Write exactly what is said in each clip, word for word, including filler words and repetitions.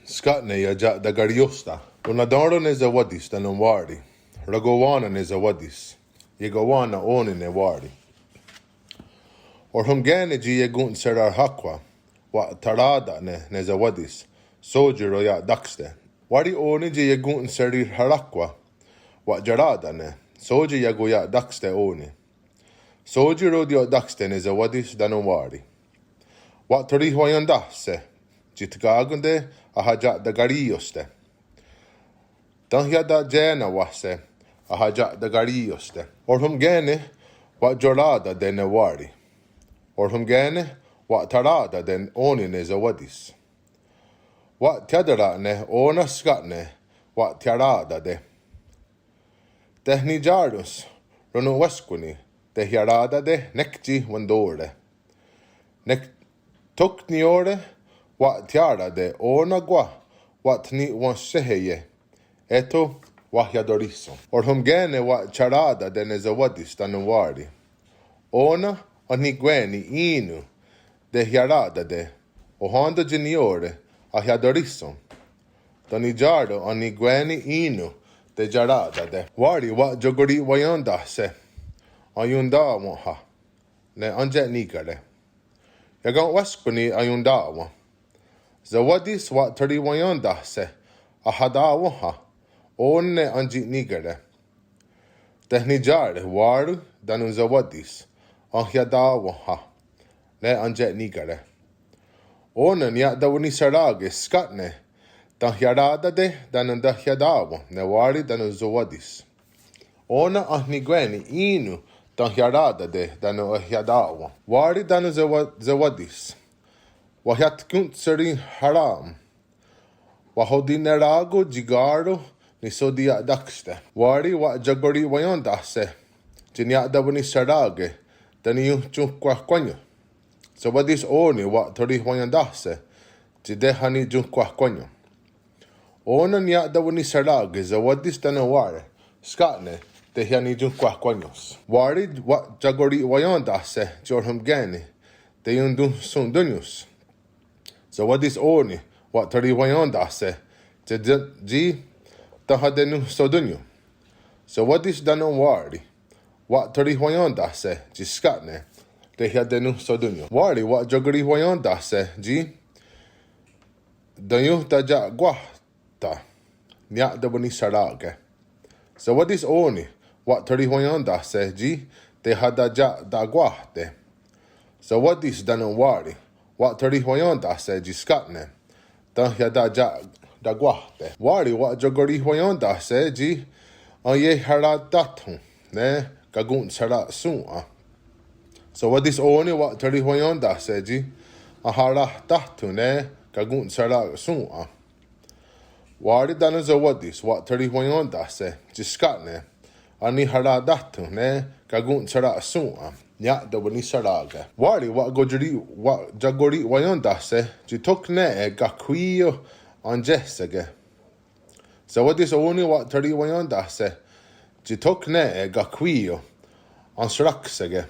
Skátne ieia'takarí:iohst. Ronatén:ro ne Sawátis tánon Wá:ri. Rakowá:nen ne Sawátis. Iekowá:nen ó:ni ne Wá:ri. Ohrhon'kè:ne tsi iekontsherahrhákhwa, wa'thará:ta'ne ne Sawátis, sótsi roia'tákste. Wá:ri ó:ni tsi iekontsherahrhákhwa, wa'tierá:ta'ne, sótsi iakoia'tákste ó:ni. Sótsi rotiia'tákste ne Sawátis tánon Wá:ri. Wa'thorihwaién:ta'se', tsi tká:konte ahatia'takarí:iohste. Tenhiatatié:nawa'se', ahatia'takarí:iohste. Ohrhon'kè:ne wa'tierá:tate' ne Wá:ri. Ohrhon'kè:ne wa'thará:tate' ó:ni ne Sawátis. Wa'thiátera'ne' ó:nen skátne wa'thiará:tate'. Tehniiá:rons ronon'wéskwani tehiará:tate' nek tsi wentó:re'. Nek tho niió:re wa'thiará:tate' ó:nen kwah wa'thniwenhshé:ie'. É:tho wahiatoríshen'. Ohrhon'kè:ne wa'thiará:tate' ne Sawátis tánon Wá:ri. Ó:nen anhnikwé:ni í:non tehiará:tate' ohén:ton tsi niió:re ahiatoríshen'. Tehniiá:ron anhnikwé:ni í:non tehiará:tate'. Wá:ri wa'akorihwaién:ta'se' aiontáwenha ne atia'níkere'. Iakon'wéskwani aiontá:wen'. Sawátis wa'thorihwaién:ta'se' ahatáwenha ó:nen ne atia'níkere'. Tehniiá:re' Wá:ri tánon Sawátis ahiatáwenha ne atia'níkere'. Ó:nen nia'tewenhniserá:ke skátne tehiará:tate' tánon tehiatá:wen' ne Wá:ri tánon Sawátis. Ó:nen anhnikwé:ni í:non tehiará:tate' tánon ahiatá:wen'. Wá:ri tánon Sawa- Sawátis wahiatkontsherihára'on. Wahotinerá:ko tsi ká:ro nisotiia'tákste. Wá:ri wa'akorihwaién:ta'se' tsi nia'tewenhniserá:ke teniionhkwahkwánion. Sawátis ó:ni wa'thorihwaién:ta'se' tsi teniionhkwahkwánion. Ó:nen nia'tewenhniserá:ke Sawátis tánon Wá:ri skátne teniionhkwahkwánion. Wá:ri wa'akorihwaién:ta'se' tsi ohrhon'kè:ne teiontonhsontónnion. Sawátis ó:ni wa'thorihwaién:ta'se' tsi, tsi, tsi tehatenonhsotónnion. Sawátis tánon Wá:ri wa'thorihwaién:ta'se' tsi skátne tehatenonhsotónnion. Wá:ri wa'akorihwaién:ta'se' tsi teiontatia'kwáh- ta nia'tewenhniserá:ke. Sawátis ó:ni wa'thorihwaién:ta'se' tsi tehatatia'takwáhte. Sawátis tánon Wá:ri wa'thorihwaién:ta'se' tsi skátne tehatatia'takwáhte. Wá:ri wa'akorihwaién:ta'se' tsi aiehará:tathon ne kakontsheratsón:'a. Sawátis ó:ni wa'thorihwaién:ta'se' tsi ahará:tathon ne kakontsheratsón:'a. Wá:ri tánon Sawátis wa'thorihwaién:ta'se' tsi skátne anihará:tathon ne kakontsheratsón:'a nia'tewenhniserá:ke. Wá:ri wa'akotsiri- wa'akorihwaién:ta'se' tsi tho nè:'e kakhwí:io atiéhseke. Sawátis ó:ni wa'thorihwaién:ta'se' tsi tho nè:'e kakhwí:io ansrákseke.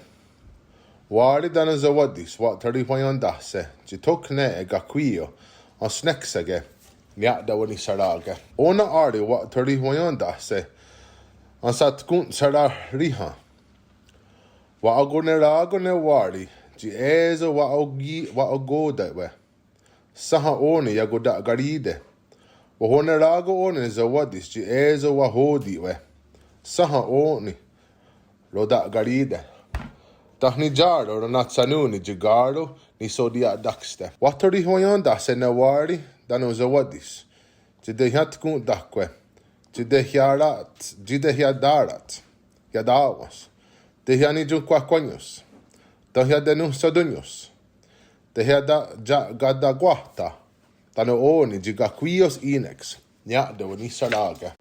Wá:ri tánon Sawátis wa'thorihwaién:ta'se' tsi tho nè:'e kakhwí:io ansnékseke nia'tewenhniserá:ke. Ó:nen á:re wa'thorihwaién:ta'se' ansatkontsherahrihán. Wa'akonerá:ko ne Wá:ri tsi é:so wa'aki- wa'akó:tewe'. Sénha ó:ni iakota'karí:te. Wahonerá:ko ó:ni ne Sawátis tsi é:so wahó:tiwe'. Sénha ó:ni rota'karí:te. Tehniiá:ron ronatshennón:ni tsi ká:ro nisotiia'tákste. Wa'thorihwaién:ta'se' ne Wá:ri tánon Sawátis tsi tehiatkontahkwe', tsi tehiarat- tsi tehiatarats iatá:wens, tehianiionhkwahkwánions, tehiatenonhsatónnions, tehiatatia'takwáhta tánon ó:ni tsi kakhwí:io's í:neks nia'tewenhniserá:ke.